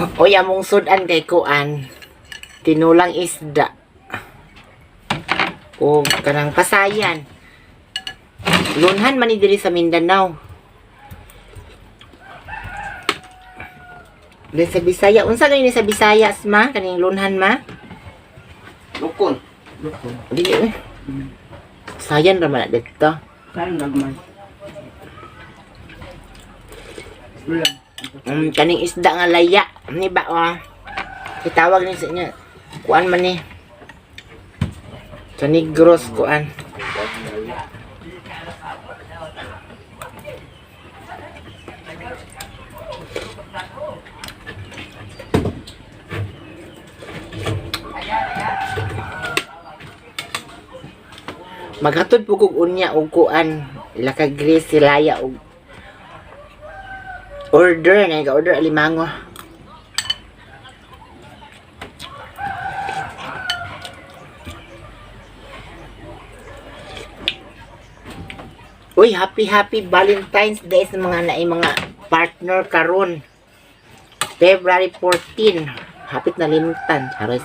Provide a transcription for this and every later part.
Uy, among sudan kay kuan. Tinulang isda. O kanang pasayan. Lunhan man ni diri sa Mindanao. Diri sa Bisaya, unsa gani ni sa Bisaya ma? Kaning lunhan ma? Lukon. Dili eh. Sayan ra man na didto. Saan gagmay? Ulam. Kaning isda nga laya ni ba wa? Itawag ni sa inyo. Kuan man ni. Sa Negros kuan. Maghatod po kog unya og kuan ila ka Grace Silaya og order na ka order alimango. Uy, happy happy Valentine's Day sa mga naay mga partner karon. February 14. Hapit na limtan. Charos.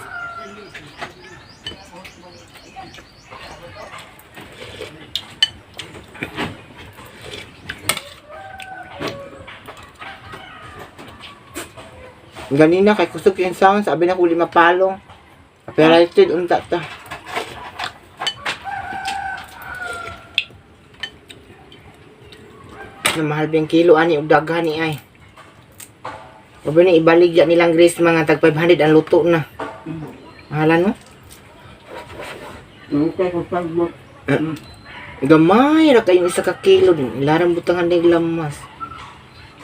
Ganina kay kusog yung sound, sabi na ko lima palong. Pero ito unta ta. Na mahal ba yung kilo ani og daghan ni ay. Sabi ni ibaligya nilang Grace mga tag 500 ang luto na. Mahalan no? Nungkay ko pagbok. Gamay ra kayong isa ka kilo din. Ilarang butangan din lamas.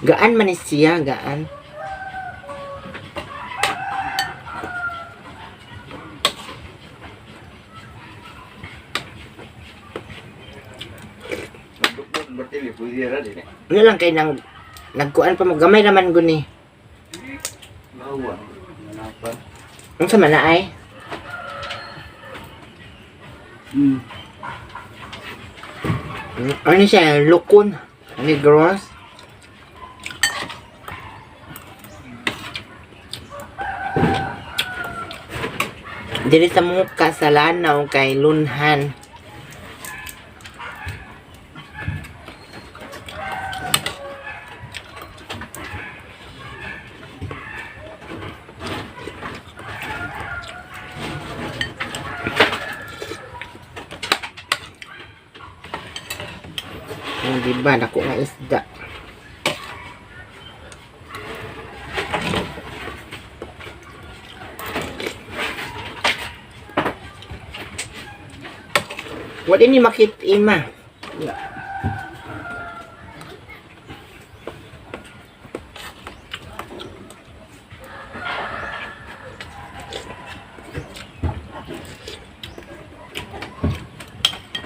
Gaan man ni siya, gaan. Ano lang kay nang nagkuan pa mo gamay raman guni. Unsa man na ay? Ano siya? Lukon. Negros. Diri sa muka sa Lanao kay Lunhan. Oh, di ba? Dako nga isda. Wala ni makit ima. Yeah.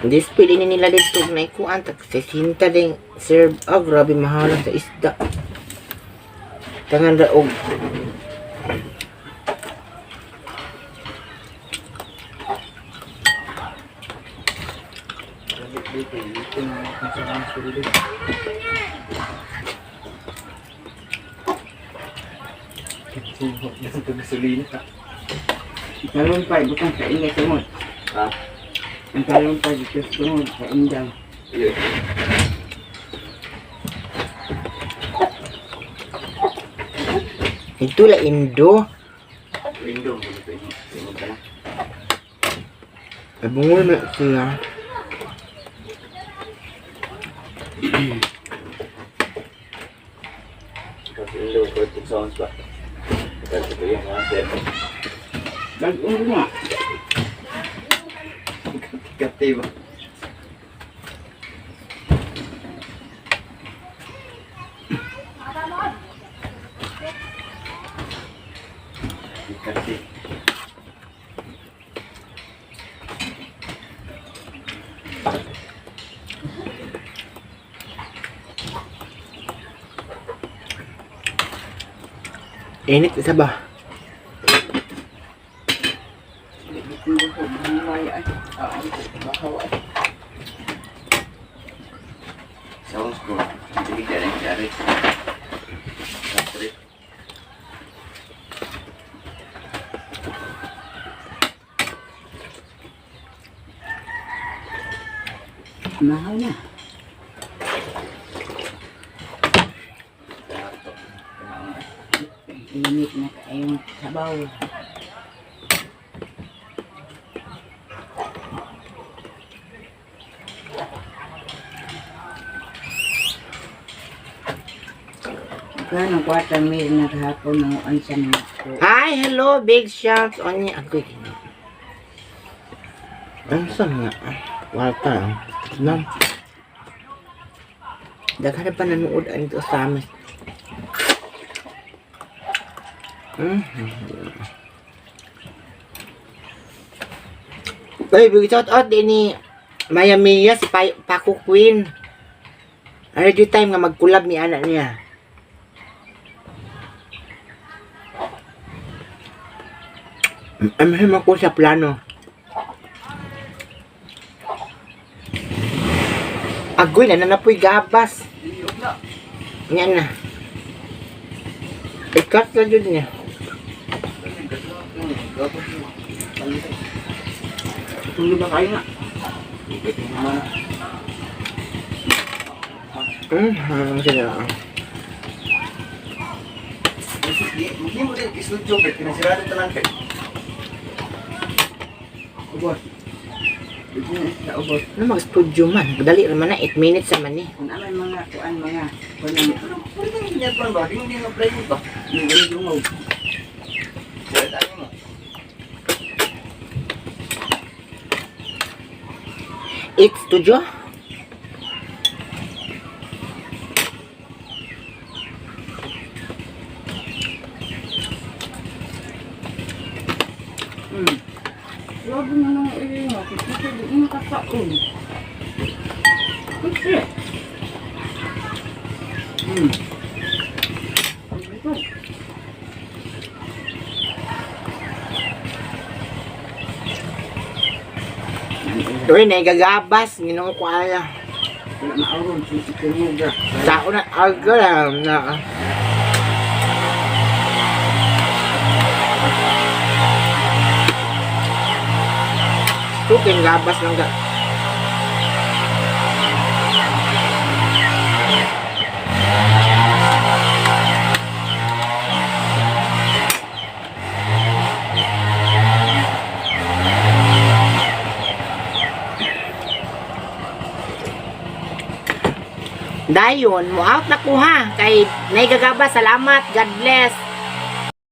Display din nila dito na ikuan tag 60 ding serve. Ah, grabe mahal sa isda. Tangan ra og Talon pa, butang sa inga tungod. Ha? Ang talon pa dito sa tungod sa indang. Ito la Indo. Window mo ito ini. Tingnan ka na. Ay, bungol man sila. Kasi window ko ito sounds ba? Kasi ito yung mga set. Bag-ong nga. Kati ba? Kati. Init isa ba? Sounds ko. Hindi ka rin kari. Kari. Mahaw na. Init na kayong sabaw. Kano kwarta mil na kahapon ng unsa na ko. Hi, hello, big shouts on you. Agoy, gino. Ano sa mga? Walta. No. Daghan na pa nanood ang ito sa amin. Uy, big shout out din ni Maya Mia, si Paco Queen. Ano yung time nga mag-collab ni anak niya? Amhin ko sa plano. Agoy, na nanapoy gabas. Yan na. Ikat na dyan niya. Tulog ba kayo na? Sige. Hindi mo rin studio kay kinasirado tanan kay. Ubos. Sa ubos. Ano mag-studio man? Dali naman na, 8 minutes naman eh. Kung ano mga kuan mga kuan Pero pwede rin niya ba? Hindi mo play ba? mga dungaw. Sira tayo mo. 8 studio? Grabe na nang iyo. Kasi di mo kakaon. Kasi. Ito. Uy, naigagabas. Ginoo ko ala. Wala maauron si Tumuga. Sao na, alga lang na. Tuking gabas lang ka. Dayon, mo out na ko ha. Kay naigagaba, salamat. God bless.